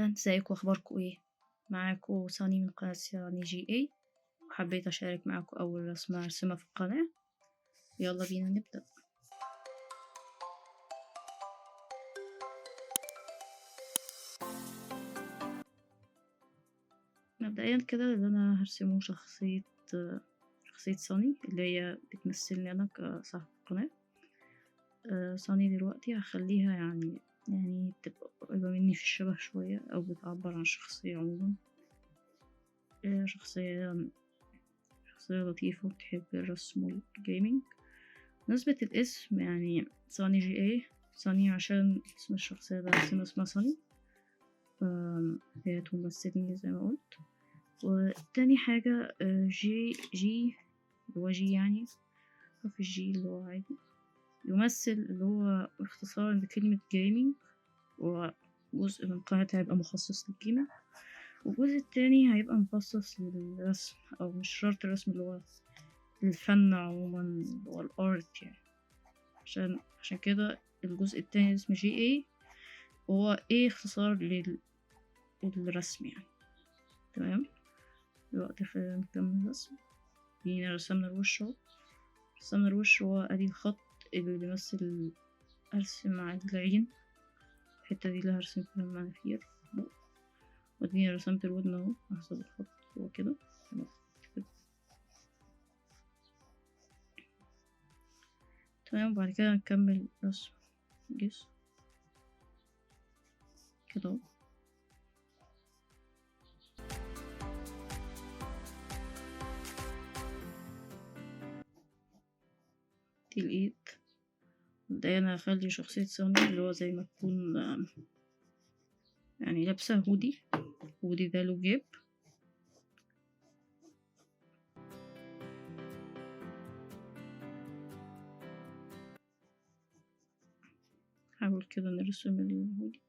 أهلا، ازيكم؟ اخباركم ايه؟ معاكم ساني من قناة ساني جي اي، وحبيت اشارك معاكم اول رسمة ارسمها في القناة. يلا بينا نبدأ. مبدئيا كده اللي انا هرسمه شخصية ساني اللي هي بتمثلني انا كصاحبة القناة. ساني دلوقتي هخليها يعني تبقى قريبة مني في الشبه شوية، أو بتعبر عن الشخصية عموما. شخصية لطيفة وبتحب الرسم وال gaming. نسبة الاسم يعني ساني جي اي، ساني عشان اسم الشخصية ده اسمها ساني، هي تمثلني زي ما قلت. وتاني حاجة جي جي اللي هو G، يعني حرف ال G اللي هو عادي، يمثل اللي هو اختصارا لكلمة gaming، وجزء من قناتي هيبقى مخصص لل gaming، والجزء التاني هيبقى مخصص للرسم، أو مش شرط الرسم، اللي هو الفن عموما اللي هو ال art يعني. عشان كده الجزء التاني اسمه G A، وهو A اختصار للرسم يعني. تمام، دلوقتي خلينا نكمل الرسم. جينا رسمنا الوش اهو، رسمنا الوش هو ادي الخط اللي بيمثل ارسم على العين، الحتة دي اللي هرسم فيها المناخير، واديني رسمت الودن اهو حسب الخط هو كده. تمام، وبعد كده نكمل رسم الجسم كده اهو. دي الايد. مبدئيا انا هخلي شخصية سوني اللي هو زي ما تكون يعني لابسة هودي، هودي ده له جيب. حاول كده نرسم الهودي.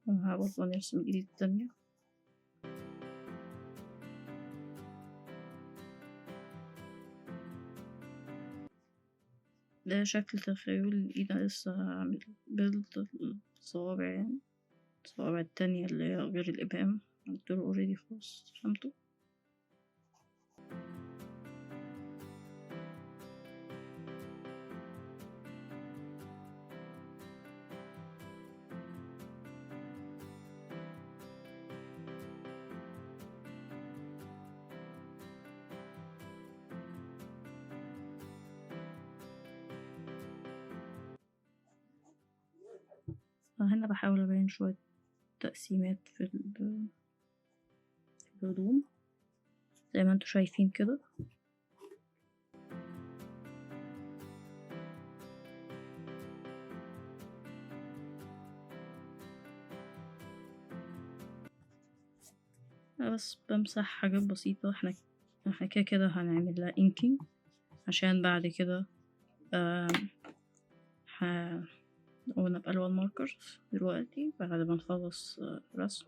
وهحاول نرسم الايد التانية. ده شكل تخيل الإيد، أنا لسه هعمل build الصوابع، يعني الصوابع التانية اللي هي غير الإبهام عملتله already خلاص رسمته. هنا بحاول أبين شوية تقسيمات في الهدوم زي ما انتوا شايفين كده. أنا بس بمسح حاجات بسيطة، احنا كده كده هنعمل لها inking عشان بعد كده ونبقى الوان markers. دلوقتي بعد ما نخلص رسم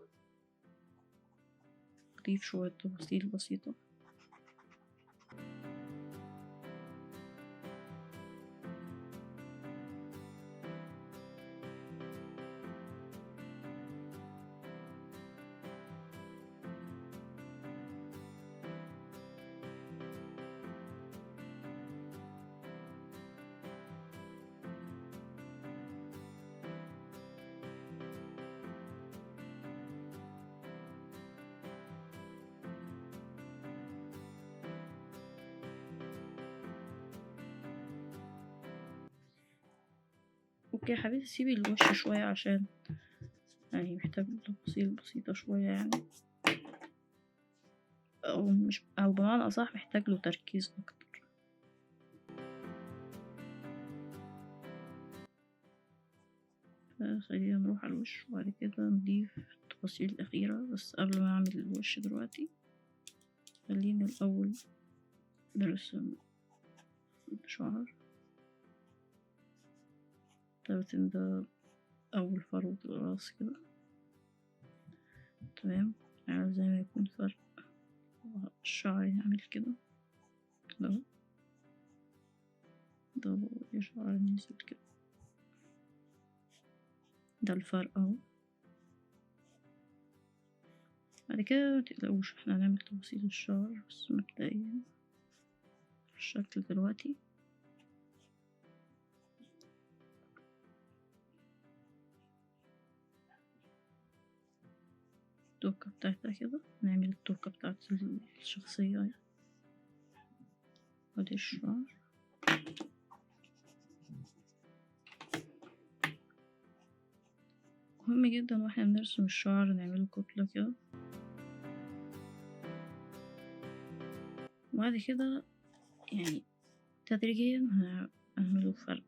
نضيف شوية تفاصيل بسيطة. okay حبيبتي، سيبي الوش شوية عشان يعني محتاج تفاصيل بسيطة شوية يعني، او مش او بمعنى اصح محتاج له تركيز اكتر. خلينا نروح على الوش وبعد كده نضيف التفاصيل الاخيرة. بس قبل ما اعمل الوش دلوقتي خلينا الاول نرسم الشعر. ان ده اول فروة الراس كده. تمام، يعني زي ما يكون فرق الشعر يعمل كده كده. ده شعر نازل كده، ده الفرق اهو. بعد كده متقلقوش احنا هنعمل تفاصيل الشعر، بس مبدئيا الشكل دلوقتي. التوكة بتاعتها كده، نعمل التوكة بتاعت الشخصية. ادي الشعر. مهم جدا واحنا بنرسم الشعر نعمله كتلة كده. وبعد كده يعني تدريجيا هنعمله فرق،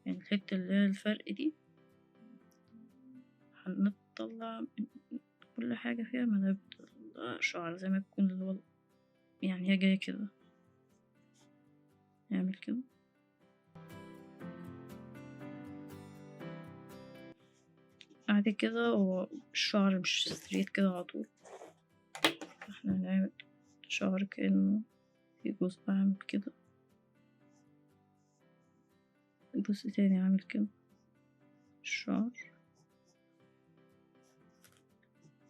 يعني الحتة اللي هي الفرق دي هنطلع كل حاجة فيها منابت الشعر زي ما تكون اللي هو يعني هي جاية كده، نعمل كده. بعد كده هو الشعر مش ستريت كده على طول، احنا هنعمل شعر كأنه في جزء عامل كده، جزء تاني عامل كده. الشعر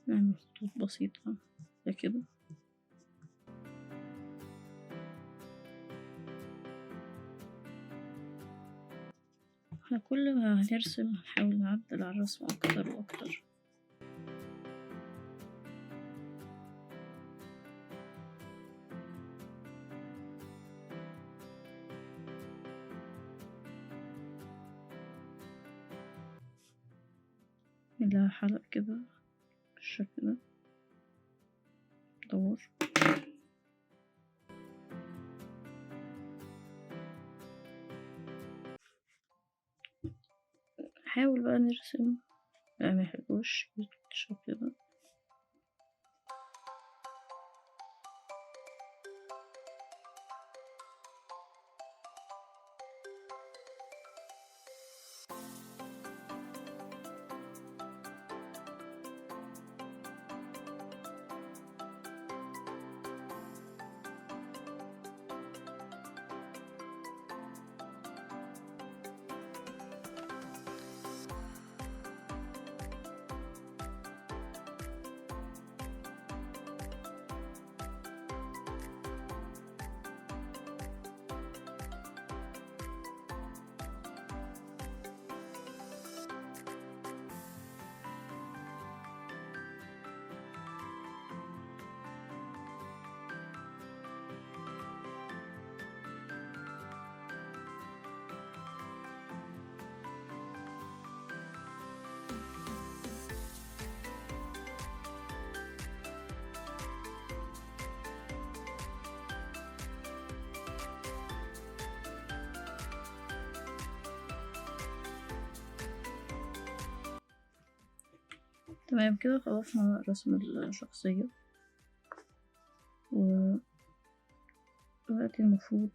نعمل خطوط بسيطة ده كده. احنا كل ما هنرسم هنحاول نعدل على الرسم اكتر واكتر. نعملها حلق كده بالشكل ده، دور. نحاول بقى نرسم ملامح الوش بالشكل ده. تمام كده خلصنا رسم الشخصية. ودلوقتي المفروض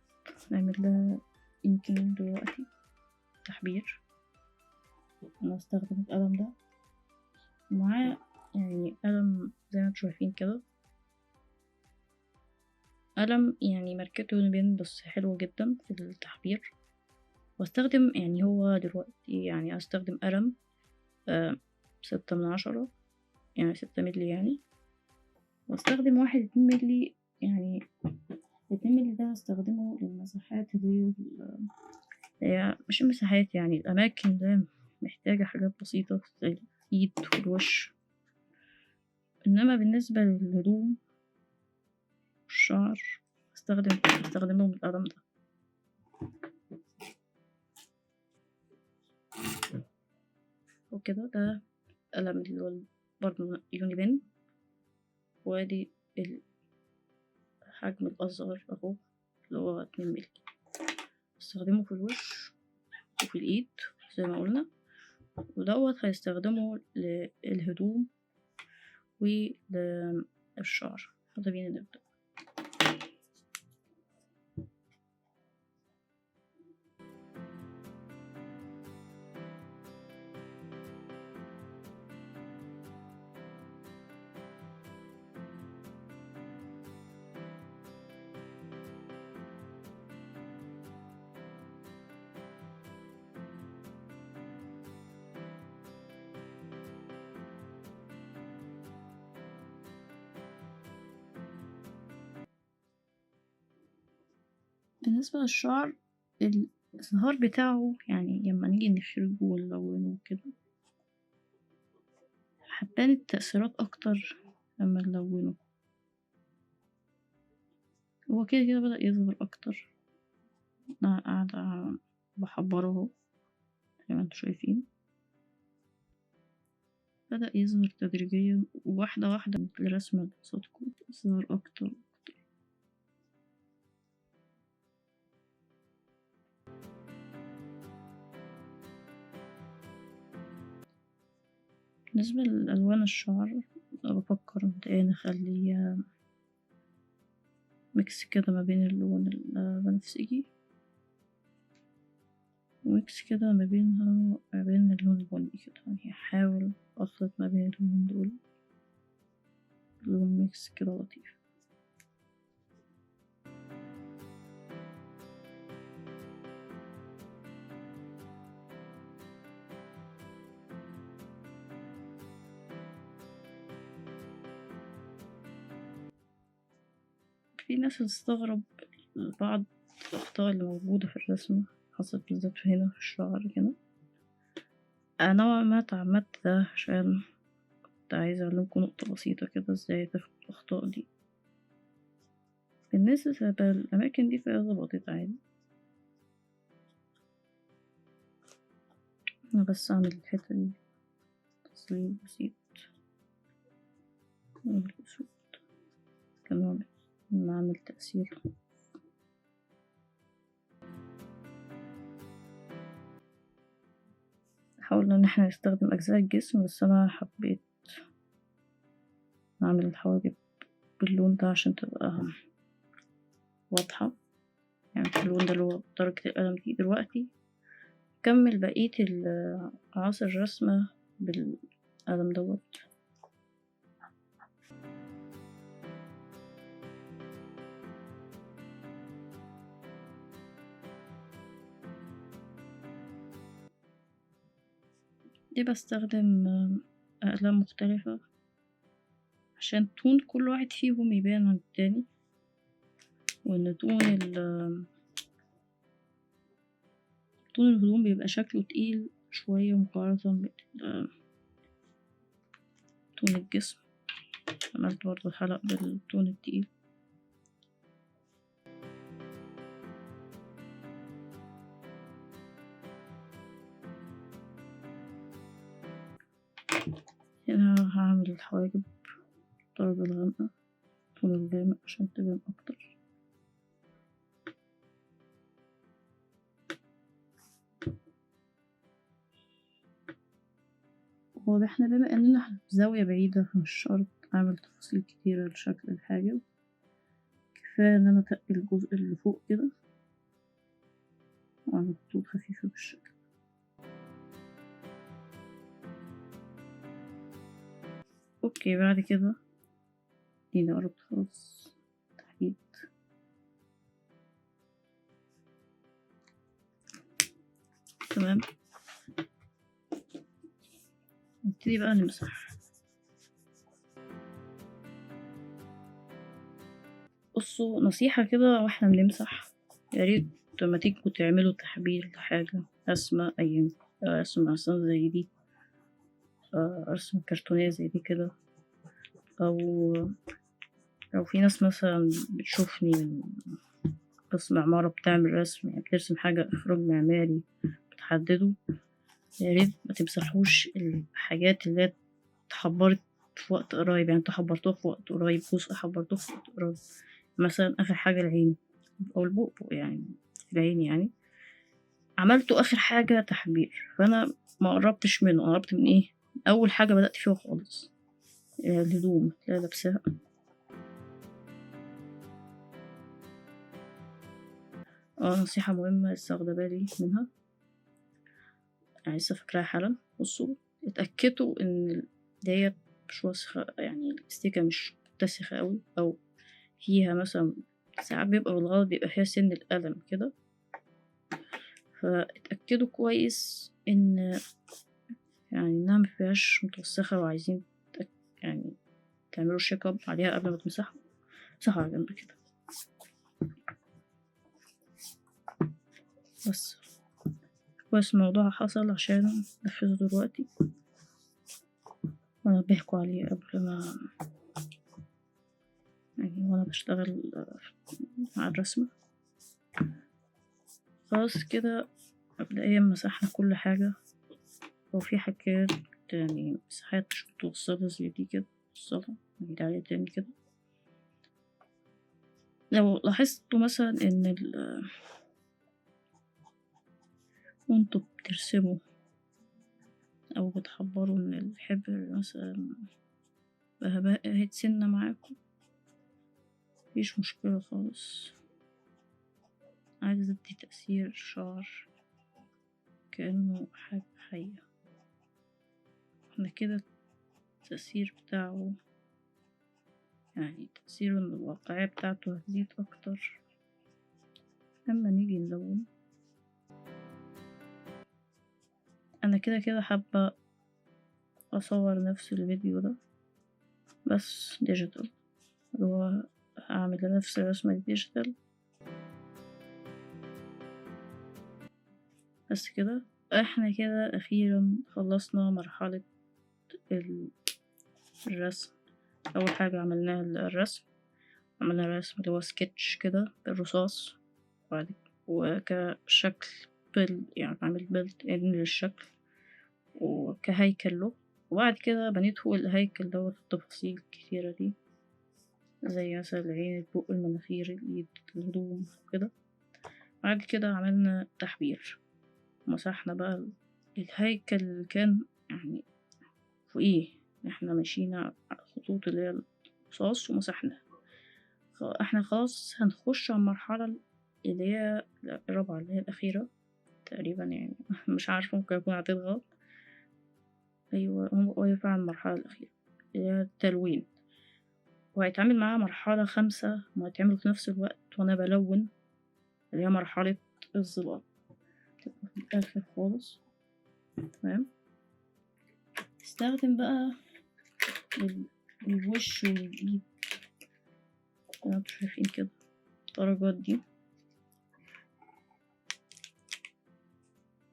نعمل لها يمكن دلوقتي تحبير. انا استخدم القلم ده ومعاه يعني قلم زي ما انتم شايفين كده، قلم يعني ماركته يونيبين بس حلو جدا في التحبير. واستخدم يعني هو دلوقتي يعني استخدم قلم 6 من 10 يعني 6 ملي يعني، واستخدم واحد 2 ملي. يعني 2 ملي ده هستخدمه للمساحات اللي هي مش المساحات، يعني الأماكن اللي محتاجة حاجات بسيطة زي الإيد والوش. إنما بالنسبة للهدوم والشعر استخدمهم بالقلم ده. وكده ده قلم اللي هو برضه يونيبين، وادي الحجم الأصغر اهو اللي هو 2 ملي، استخدمه في الوش وفي الإيد زي ما قلنا، ودوت هيستخدمه للهدوم وللشعر. يلا بينا نبدأ. بالنسبة للشعر الإظهار بتاعه يعني لما نيجي نخرجه ونلونه كده هتبان التأثيرات أكتر لما نلونه. هو كده كده بدأ يظهر أكتر، أنا قاعدة بحبره اهو زي ما انتوا شايفين، بدأ يظهر تدريجيا واحدة واحدة الرسمة اللي قصادكم تظهر أكتر وأكتر. بالنسبة لألوان الشعر بفكر مبدئيا نخليه mix كده ما بين اللون البنفسجي و mix كده ما بينها ما بين اللون البني كده، يعني هحاول اخلط ما بين اللونين دول، لون mix كده لطيف. في ناس تستغرب بعض الأخطاء اللي موجودة في الرسمة، حصلت بالذات هنا في الشعر هنا. أنا نوعا ما تعمدت ده عشان كنت عايزة أعلمكم نقطة بسيطة كده ازاي تاخدوا الأخطاء دي. بالنسبة للأماكن دي فهي ظبطت عادي، أنا بس أعمل الحتة دي تصليح بسيط والأسود كنوع من أعمل تأثير. حاولنا ان احنا نستخدم اجزاء الجسم، بس انا حبيت نعمل الحواجب باللون ده عشان تبقى واضحة، يعني اللون ده اللي هو درجة القلم دي. دلوقتي نكمل بقية عناصر الرسمة بالقلم دوت. دي بستخدم أقلام مختلفة عشان tone كل واحد فيهم يبان عن التاني، وإن tone الهدوم بيبقى شكله تقيل شوية مقارنة ب tone الجسم. عملت برضه الحلق بال tone التقيل. هنا هعمل الحواجب بالدرجة الغامقة، tone الغامق عشان تبان أكتر. هو احنا بما اننا في زاوية بعيدة فمش شرط اعمل تفاصيل كتيرة لشكل الحاجب، كفاية ان انا اتقل الجزء اللي فوق كده واعمل خطوط خفيفة بالشكل. okay بعد كده دي قربت خلاص تحديد. تمام، نبتدي بقى نمسح. بصوا نصيحة كده واحنا بنمسح، يا ريت لما تيجوا تعملوا تحبير لحاجة رسمة، اي رسمة مثلا زي دي، رسمة كرتونية زي دي كده، او لو في ناس مثلا بتشوفني من قسم عمارة بتعمل رسم، يعني بترسم حاجة اخراج معماري بتحدده، يا ريت ما تمسحوش الحاجات اللي هي اتحبرت في وقت قريب. يعني انتوا حبرتوها في وقت قريب، جزء حبرتوه في وقت قريب، مثلا اخر حاجة العين او البؤبؤ، يعني العين يعني عملته اخر حاجة تحبير، فانا ما قربتش منه. قربت من ايه؟ اول حاجة بدأت فيها خالص، الهدوم اللي لابساها. نصيحة مهمة لسه واخدة بالي منها، يعني لسه فاكراها حالا. بصوا اتأكدوا ان ديت مش وسخة، يعني الاستيكة مش متسخة قوي، او فيها مثلا ساعات بيبقى بالغلط بيبقى فيها سن القلم كده، فاتأكدوا كويس ان يعني انها مفيهاش متوسخة، وعايزين يعني تعملوا check up عليها قبل ما تمسحوا. امسحوا على جنب كده. بس كويس الموضوع حصل عشان نفذه دلوقتي وانبهكوا عليه قبل ما يعني وانا بشتغل على الرسمة. خلاص كده مبدئيا مسحنا كل حاجة. لو في حاجات يعني مساحات مش متوصلة زي دي كده نوصلها، نعيد عليها تاني كده. لو لاحظتوا مثلا ان وانتوا بترسموا او بتحبروا ان الحبر مثلا بقت سنة معاكم، مفيش مشكلة خالص. عايزة ادي تأثير شعر كأنه حاجة حية. احنا كده التأثير بتاعه يعني تأثير الواقعية بتاعته هتزيد أكتر لما نيجي نلون. أنا كده كده حابة أصور نفس الفيديو ده بس digital، اللي هو هعمل نفس الرسمة digital بس كده. احنا كده أخيرا خلصنا مرحلة الرسم. أول حاجة عملناها الرسم، عملنا الرسم اللي هو سكتش كده بالرصاص، وبعد وكشكل build يعني عامل build in للشكل وكهيكل له، وبعد كده بنيت فوق الهيكل دوت التفاصيل الكتيرة دي زي مثلا العين، البق، المناخير، الإيد، الهدوم وكده. بعد كده عملنا تحبير، مسحنا بقى الهيكل اللي كان يعني فوقيه، احنا مشينا على الخطوط اللي هي الرصاص ومسحناها. احنا خلاص هنخش على المرحلة اللي هي الرابعة اللي هي الأخيرة تقريبا، يعني مش عارفة ممكن أكون عديت غلط. أيوة هو فعلا المرحلة الأخيرة اللي هي التلوين، وهيتعمل معاها مرحلة 5 وهيتعمل في نفس الوقت وأنا بلون، اللي هي مرحلة الظلال تبقى في الآخر خالص. تمام. استخدم بقى الوش والإيد زي ما انتوا شايفين كده الدرجات دي،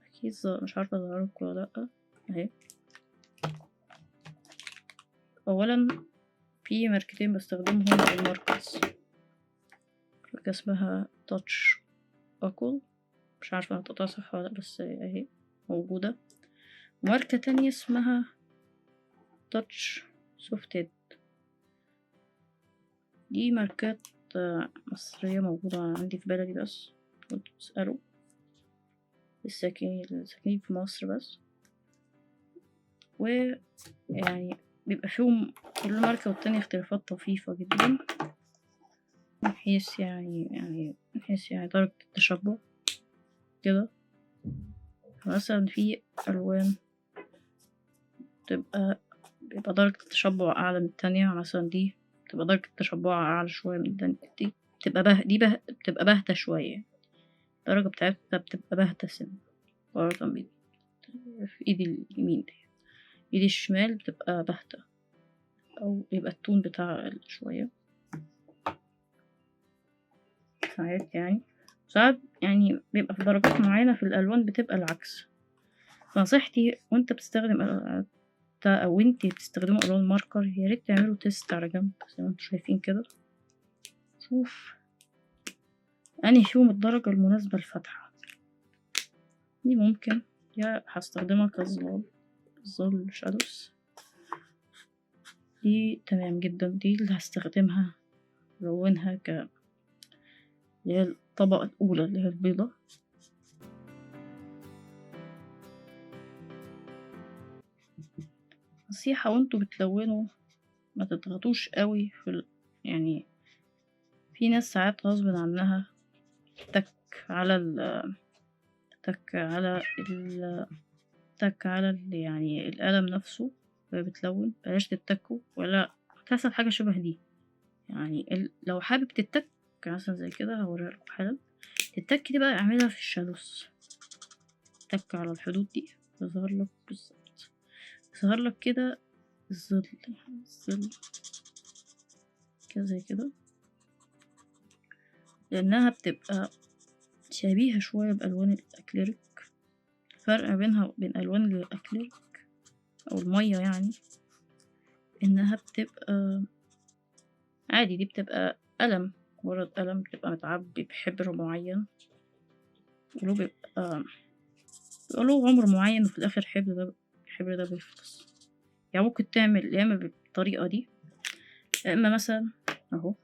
أكيد مش عارفة أظهرلكوا ولا لأ. أهي أولا في ماركتين بستخدمهم ال markers، ماركة اسمها Touch أكل، مش عارفة هتقطع صح ولا لأ بس أهي موجودة، وماركة تانية اسمها Touch Softed. دي ماركات مصرية موجودة عندي في بلدي بس، كنت بسأله الساكنين في مصر بس، ويعني بيبقى فيهم كل ماركة والتانية اختلافات طفيفة جدا من حيث يعني من حيث يعني درجة التشبع كده. مثلا في ألوان بيبقى درجة التشبع أعلى من التانية، مثلا دي بتبقى درجة التشبع أعلى شوية من التانية، دي بتبقى بتبقى باهتة شوية، الدرجة بتاعتها بتبقى باهتة سنة مقارنة في ايدي اليمين دي، ايدي الشمال بتبقى باهتة أو يبقى التون بتاعها أقل شوية ساعات. يعني ساعات يعني بيبقى في درجات معينة في الألوان بتبقى العكس. فنصيحتي وانت بتستخدم او انتي بتستخدموا الوان marker، يا ريت تعملوا test على جنب زي ما انتوا شايفين كده، شوف انهي فيهم الدرجة المناسبة للفتحة دي. ممكن يا هستخدمها كظلال، ظل shadows دي تمام جدا، دي اللي هستخدمها لونها اللي هي الطبقة الأولى اللي هي البيضة. نصيحة وانتوا بتلونوا ما تضغطوش قوي في يعني في ناس ساعات غصب عنها تك على ال تك على ال تك على ال يعني القلم نفسه وهي بتلون، بلاش تتكوا ولا هتحصل حاجة شبه دي. يعني لو حابب تتك مثلا زي كده هوريها لكم حالا، التك دي بقى اعملها في ال shadows، تك على الحدود دي يظهر لك بالظبط، يظهر لك كده الظل، الظل كده زي كده، لانها بتبقى شبيهة شوية بألوان الأكليريك. الفرق بينها وبين ألوان الأكليريك أو المية يعني إنها بتبقى عادي، دي بتبقى قلم، مجرد قلم بتبقى متعبي بحبر معين، وله بيبقى له عمر معين، وفي الآخر الحبر ده بيخلص. يعني ممكن تعمل يا إما بالطريقة دي، يا إما مثلا أهو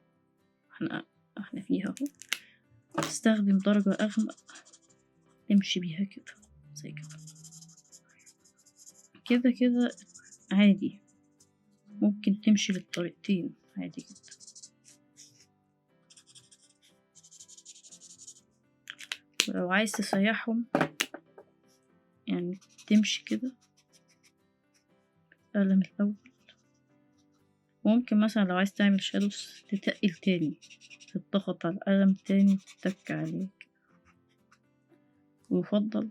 احنا فيها أهو، تستخدم درجة أغمق تمشي بيها كده زي كده كده كده عادي، ممكن تمشي بالطريقتين عادي جدا. ولو عايز تسيحهم يعني تمشي كده قلم الأول. ممكن مثلا لو عايز تعمل shadows تتقل تاني، تضغط على القلم تاني وتتك عليه. ويفضل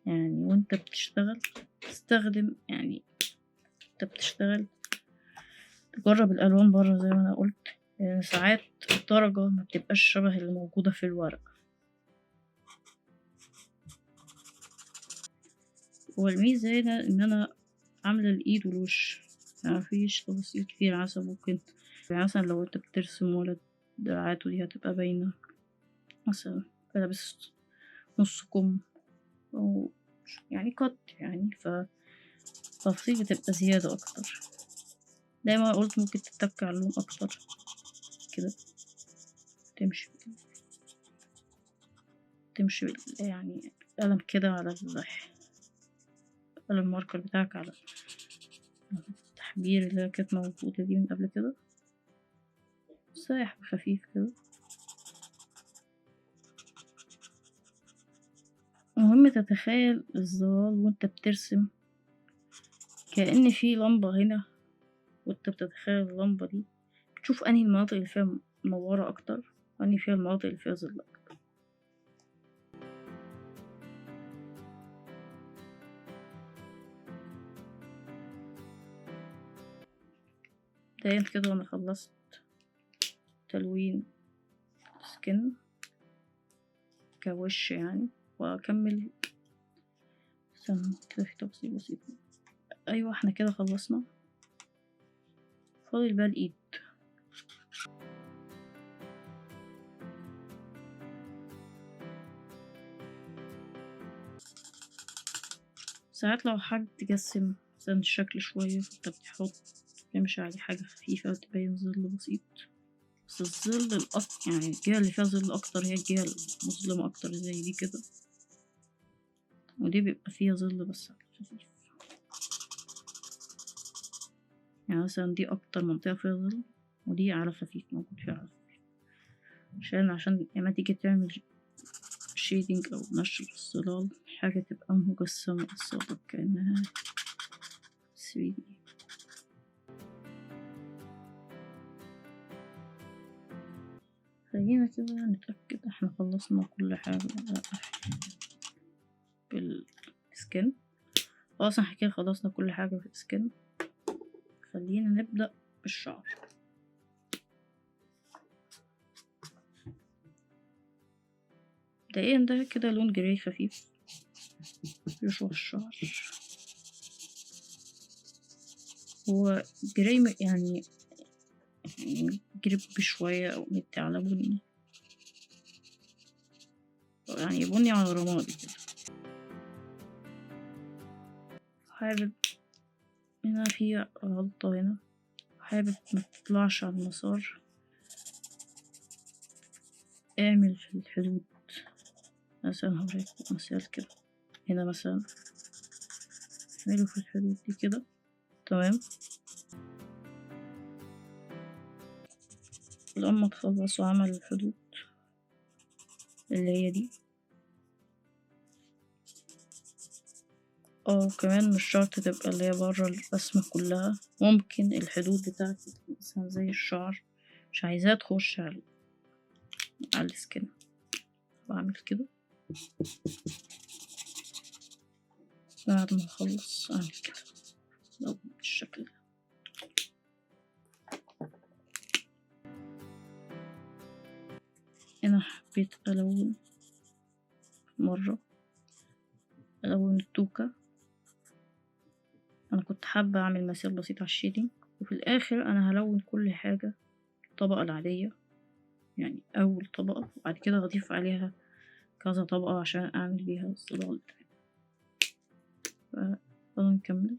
يعني وانت بتشتغل تستخدم، يعني انت بتشتغل تجرب الألوان بره زي ما انا قلت، لأن ساعات الدرجة ما بتبقاش شبه اللي موجودة في الورق. والميزة هنا ان انا عاملة الايد والوش، يعني مفيش تفاصيل كتير. عسل ممكن يعني مثلا لو انت بترسم ولد دراعاته دي هتبقى باينة مثلا، لابس نص كم او يعني قط يعني، فالتفاصيل بتبقى زيادة اكتر. زي ما قلت ممكن تتك على اللون اكتر كده، تمشي كده، تمشي يعني قلم كده على قلم الماركر بتاعك على التحبير اللي كانت موجودة دي من قبل كده، سايح خفيف كده. المهم تتخيل الظلال وانت بترسم كأن في لمبة هنا، وانت بتتخيل اللمبة دي تشوف انهي المناطق اللي فيها منورة اكتر وانهي فيها المناطق اللي فيها ظل اكتر. مبدئيا كده انا خلصت تلوين سكن كوش يعني، واكمل استنى كده في تفاصيل بسيطة. ايوه احنا كده خلصنا، فاضل بقى الايد. ساعات لو حابب تجسم مثلا الشكل شوية انت بتحط تمشي عليه حاجة خفيفة وتبين ظل بسيط، بس الظل الأكتر يعني الجهة اللي فيها ظل أكتر هي الجهة المظلمة أكتر زي دي كده، ودي بيبقى فيها ظل بس خفيف. يعني مثلا دي أكتر منطقة فيها ظل، ودي على خفيف موجود فيها على خفيف، عشان لما تيجي تعمل شيدنج أو نشر الظلال حاجة تبقى مجسمة قصادك كأنها 3D. خلينا كده نتأكد احنا خلصنا كل حاجة بالسكن. خلاص احنا كده خلصنا كل حاجة في السكن. خلينا نبدأ بالشعر. مبدئيا ده كده لون جراي خفيف يشوف الشعر، هو جراي يعني جريب شوية أو مدي على بني، يعني بني على رمادي كده. حابب هنا في غلطة، هنا حابب ما تطلعش على المسار، اعمل في الحدود مثلا. هوريكم مثال كده، هنا مثلا اعمله في الحدود دي كده، تمام. لما تخلصوا عمل الحدود اللي هي دي، كمان مش شرط تبقى اللي هي برا الرسمة كلها، ممكن الحدود بتاعتك مثلا زي الشعر مش عايزاها تخش على السكن، بعمل كده. بعد ما اخلص اعمل كده لو بالشكل ده. انا حبيت الون مرة ألون التوكة. أنا كنت حابة أعمل مثال بسيط على ال shading، وفي الآخر أنا هلون كل حاجة الطبقة العادية، يعني أول طبقة، وبعد كده هضيف عليها كذا طبقة عشان أعمل بيها الظلال بتاعي. فيلا نكمل.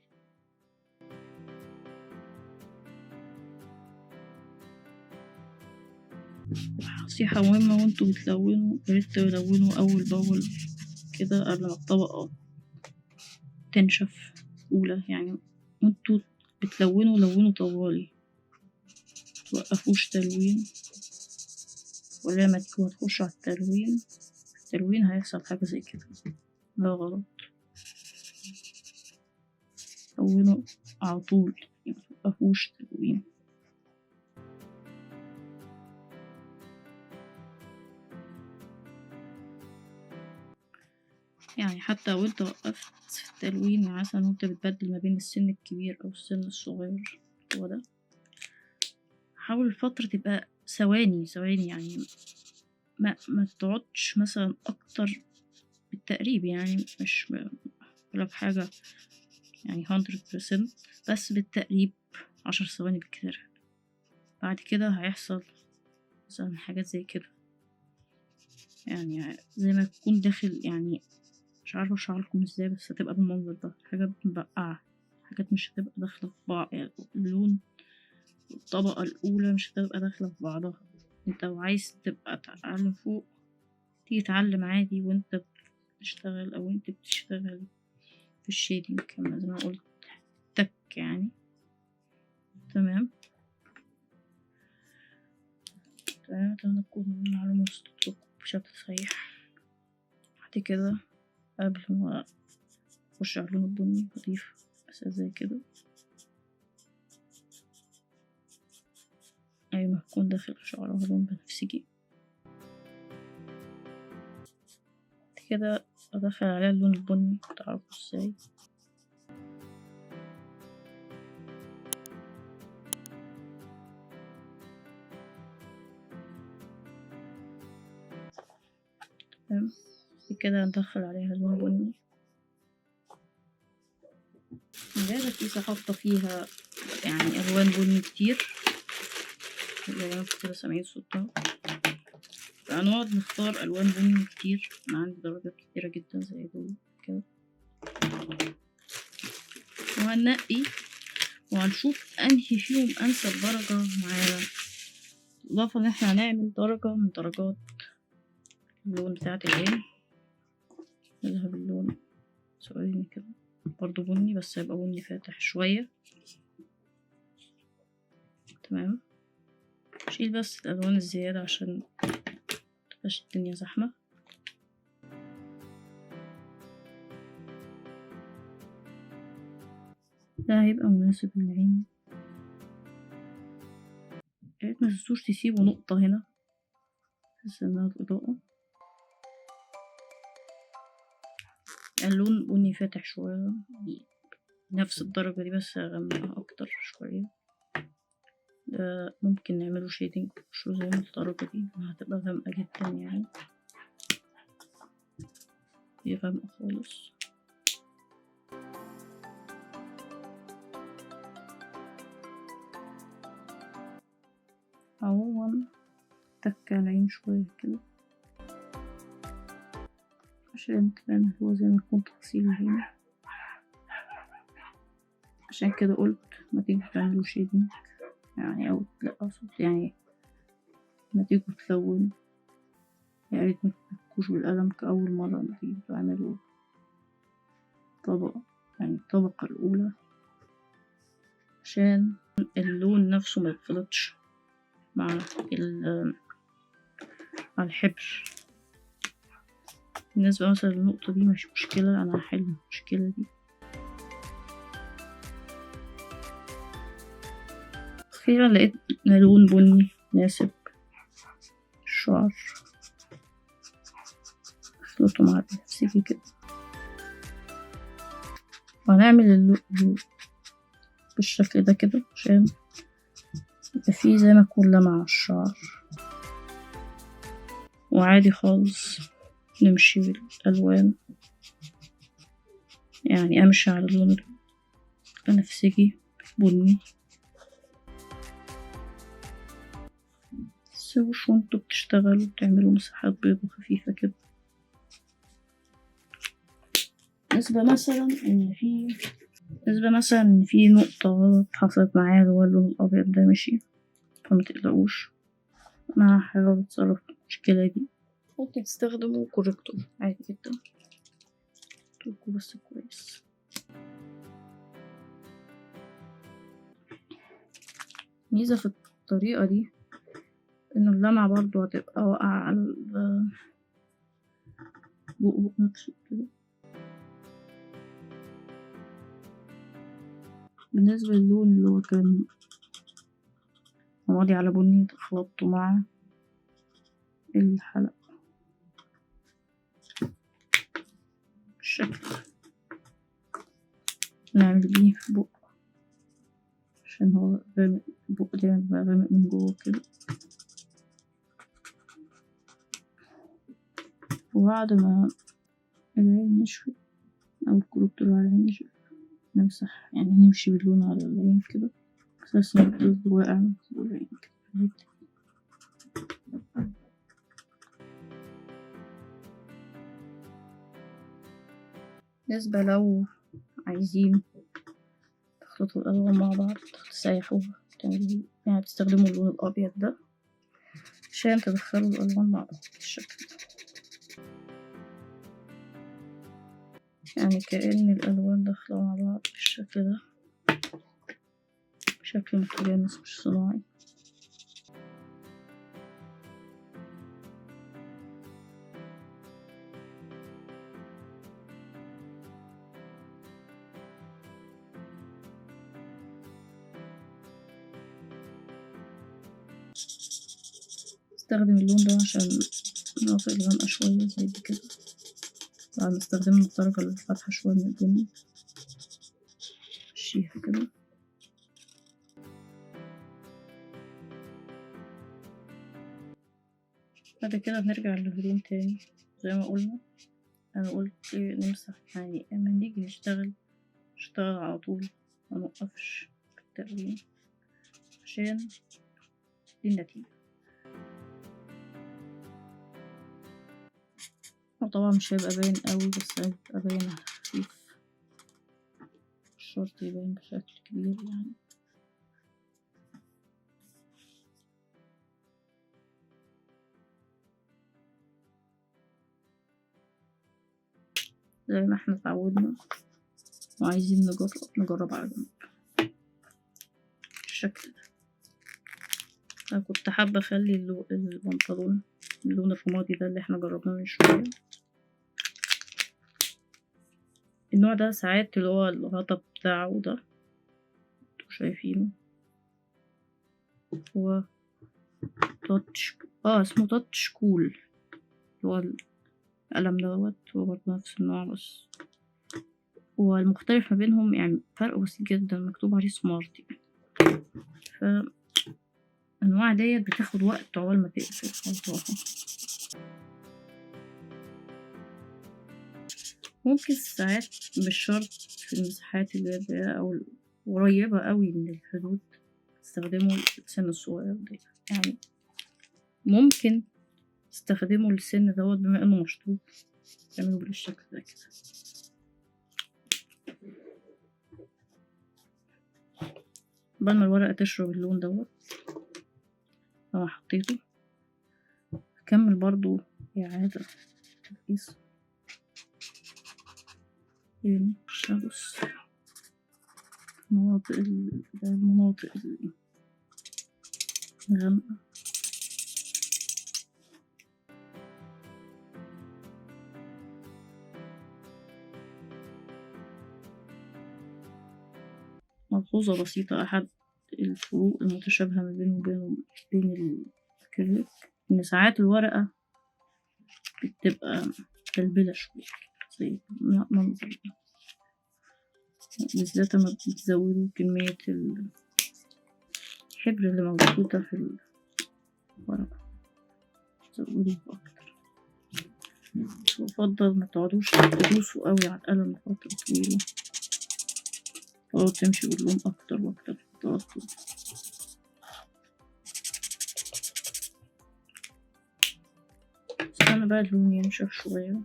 نصيحة مهمة وانتوا بتلونوا، ياريت تلونوا أول بأول كده قبل ما الطبقة تنشف أولى، يعني وانتوا بتلونوا لونوا طوالي، متوقفوش تلوين، ولا ما تيجوا هتخشوا على التلوين، التلوين هيحصل حاجة زي كده، ده غلط. لونوا على طول، متوقفوش تلوين. يعني حتى لو انت وقفت في التلوين، يعني مثلا وانت بتبدل ما بين السن الكبير او السن الصغير هو ده، حاول الفترة تبقى ثواني ثواني، يعني ما تقعدش مثلا اكتر بالتقريب، يعني مش بقولك حاجة يعني 100%، بس بالتقريب 10 ثواني بالكتير. بعد كده هيحصل مثلا حاجات زي كده، يعني زي ما تكون داخل، يعني مش عارفة اشرح لكم ازاي، بس هتبقى بالمنظر ده، حاجات مبقعة، حاجات مش هتبقى داخلة في بعض، يعني اللون الطبقة الأولى مش هتبقى داخلة في بعضها. انت لو عايز تبقى تعلم فوق تيجي تعلم عادي وانت بتشتغل، او انت بتشتغل في الشيدنج كما زي ما قلت تك يعني. تمام تمام، اتمنى تكون المعلومة وصلت لكم بشكل صحيح. بعد كده قبل ما اخش على اللون البني بضيف بس زي كده، ايوه هتكون داخل في شعرها لون بنفسجي. بعد كده ادخل عليها اللون البني، تعرفوا ازاي. تمام كده ندخل عليها اللون البني. جايبة كيسة حاطة فيها يعني ألوان بني كتير، زي ما انتوا كده سامعين صوتها. فهنقعد نختار ألوان بني كتير، أنا عندي درجات كتيرة جدا زي دول كده، وهننقي وهنشوف أنهي فيهم أنسب درجة معانا. بالإضافة إن احنا هنعمل درجة من درجات اللون بتاعة العين، نذهب اللون ثواني كده برضو بني، بس هيبقى بني فاتح شوية. تمام، شيل بس الألوان الزيادة عشان متبقاش الدنيا زحمة. ده هيبقى مناسب للعين. ياريت متنسوش تسيبوا نقطة هنا بحيث انها الإضاءة. اللون بني فاتح شوية، نفس الدرجة دي بس هغمقها أكتر شوية. ده ممكن نعمله شيدنج مش زي الدرجة دي، هتبقى غامقة جدا، يعني دي غامقة خالص. عموما تك على العين شوية كده عشان تبان هو زي ما يكون تفاصيل العين، عشان كده قلت ما تيجوا تعملوا shading يعني، او لا اقصد يعني ما تيجوا تلونوا، يا ريت ما تفكوش بالقلم كأول مرة ما تيجوا تعملوا طبقة، يعني الطبقة الأولى، عشان اللون نفسه ما يتخلطش مع الحبر. بالنسبة مثلا للنقطة دي مش مشكلة، أنا هحل المشكلة دي. أخيرا لقيت لون بني مناسب الشعر، اخلطه مع البنفسجي كده، وهنعمل اللون بالشكل ده كده عشان يبقى فيه زي ما يكون لمعة على الشعر. وعادي خالص نمشي بالألوان، يعني أمشي على اللون البنفسجي بني. متنسوش وانتوا بتشتغلوا تعملوا مساحات بيضة خفيفة كده. نسبة مثلا ان في نقطة غلط حصلت معايا اللي هو اللون الأبيض ده مشي، فما تقلقوش انا هحاول اتصرف في المشكلة دي. ممكن تستخدموا corrector عادي جدا، تركوا بس كويس. ميزة في الطريقة دي انه اللمعة برضو هتبقى واقعة على البقبق نفسه كده. بالنسبة للون اللي هو كان رمادي على بني خلطته مع الحلق بالشكل ده، نعمل بيه بق عشان هو غامق، البق ده بيبقى غامق من جوه كده. وبعد ما العين نشفت او ال corrector على العين نشف، نمسح يعني نمشي باللون على العين كده اساس ان واقع من فوق العين كده. بالنسبة لو عايزين تخلطوا الألوان مع بعض تسيحوها، يعني تستخدموا اللون الأبيض ده عشان تدخلوا الألوان مع بعض بالشكل ده، يعني كأن الألوان داخلة مع بعض بالشكل ده بشكل متجانس مش صناعي. استخدم اللون ده عشان المناطق الغامقة شوية زي دي كده، بعد ما استخدمنا الدرجة الفاتحة شوية من البني مشيها كده. بعد كده هنرجع للهدوم تاني زي ما قلنا. انا قلت نمسح، يعني اما نيجي نشتغل نشتغل على طول، ما نوقفش بالتقويم عشان دي النتيجة. وطبعا مش هيبقى باين قوي، بس هيبقى باين خفيف، مش شرط يبان بشكل كبير يعني. زي ما احنا اتعودنا وعايزين نجرب على جنب بالشكل ده. انا كنت حابة اخلي البنطلون اللون الرمادي ده اللي احنا جربناه من شوية. النوع ده ساعات اللي هو الغطا بتاعه ده انتوا شايفينه، هو touch، اسمه touch cool، اللي هو القلم دوت، هو برضه نفس النوع بس والمختلف ما بينهم يعني فرق بسيط جدا، مكتوب عليه smart يعني. فالأنواع ديت بتاخد وقت عقبال ما تقفل خلاص. ممكن ساعات مش شرط في المساحات اللي هي أو قريبة قوي من الحدود تستخدموا السن الصغير ده، يعني ممكن تستخدموا السن دوت بما انه مشطوب تعملوا بالشكل ده كده. قبل ما الورقة تشرب اللون دوت لو حطيته، هكمل برضو إعادة تركيز يعني ابص المناطق الغامقة. ملحوظة بسيطة، أحد الفروق المتشابهة ما بينه وبين الأكريليك إن ساعات الورقة بتبقى مبلبلة شوية زي منظر ده، بالذات لما بتزودوا كمية الحبر اللي موجودة في الورقة تزودوه أكتر. بس بفضل ما تقعدوش تدوسوا قوي على القلم لفترة طويلة، تقعدوا تمشي باللون اكتر واكتر فترات طويلة. استنى بقى اللون ينشف شوية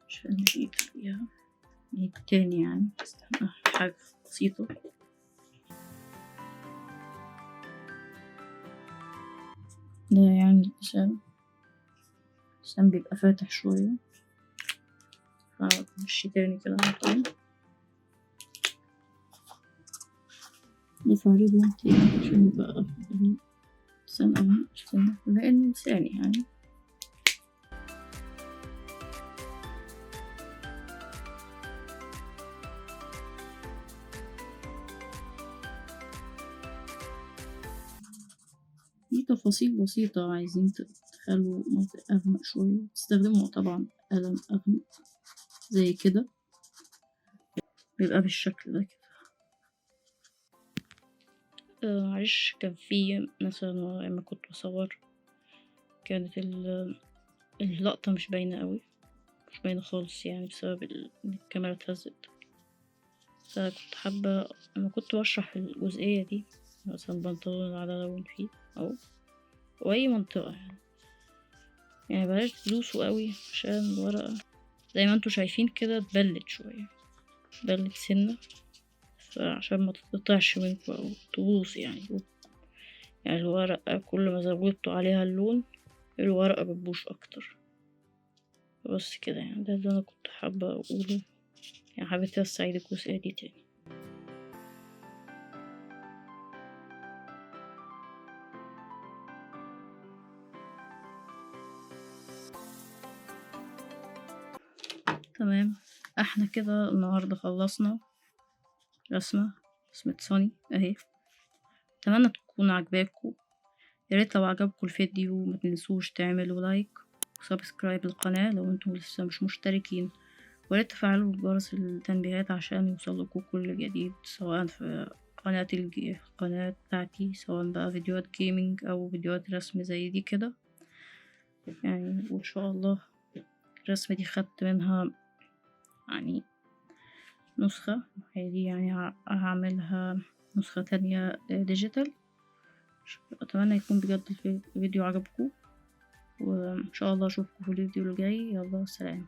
عشان نجيب فيها نجيب تاني يعني. استنى حاجة بسيطة. ده يعني اللسان، اللسان بيبقى فاتح شوية، فمشي تاني كده على طول. نضيف عليه لون تاني عشان يبقى اللسان أغمق سنة، لأنه لساني يعني. دي تفاصيل بسيطة عايزين تخلوا منطقة أغمق شوية، تستخدموا طبعا قلم أغمق زي كده، بيبقى بالشكل ده كده. معلش كان في مثلا لما كنت بصور كانت اللقطة مش باينة قوي، مش باينة خالص يعني بسبب إن الكاميرا اتهزت. فكنت حابة لما كنت بشرح الجزئية دي مثلا بنطلون على لون فيه أو أي منطقة يعني بلاش تدوسوا قوي عشان الورقة زي ما انتوا شايفين كده اتبلت شوية، اتبلت سنة، فعشان ما تتقطعش منكم أو تبوظ يعني. يعني الورقة كل ما زودتوا عليها اللون الورقة بتبوظ أكتر. بس كده يعني، ده اللي أنا كنت حابة أقوله يعني، حبيت بس أعيد الجزئية دي تاني. تمام، احنا كده النهاردة خلصنا رسمة سوني اهي. اتمنى تكون عجباكم، يا ريت لو عجبكم الفيديو ما تنسوش تعملوا like و subscribe للقناة لو انتم لسه مش مشتركين، ويا ريت تفعلوا جرس التنبيهات عشان يوصلكوا كل جديد، سواء في قناة القناة بتاعتي، سواء بقى فيديوهات gaming او فيديوهات رسم زي دي كده يعني. وان شاء الله الرسمة دي خدت منها يعني نسخة، هي دي يعني هعملها نسخة تانية digital. اتمنى يكون بجد الفيديو عجبكم، وان شاء الله اشوفكم في الفيديو الجاي. يلا سلام.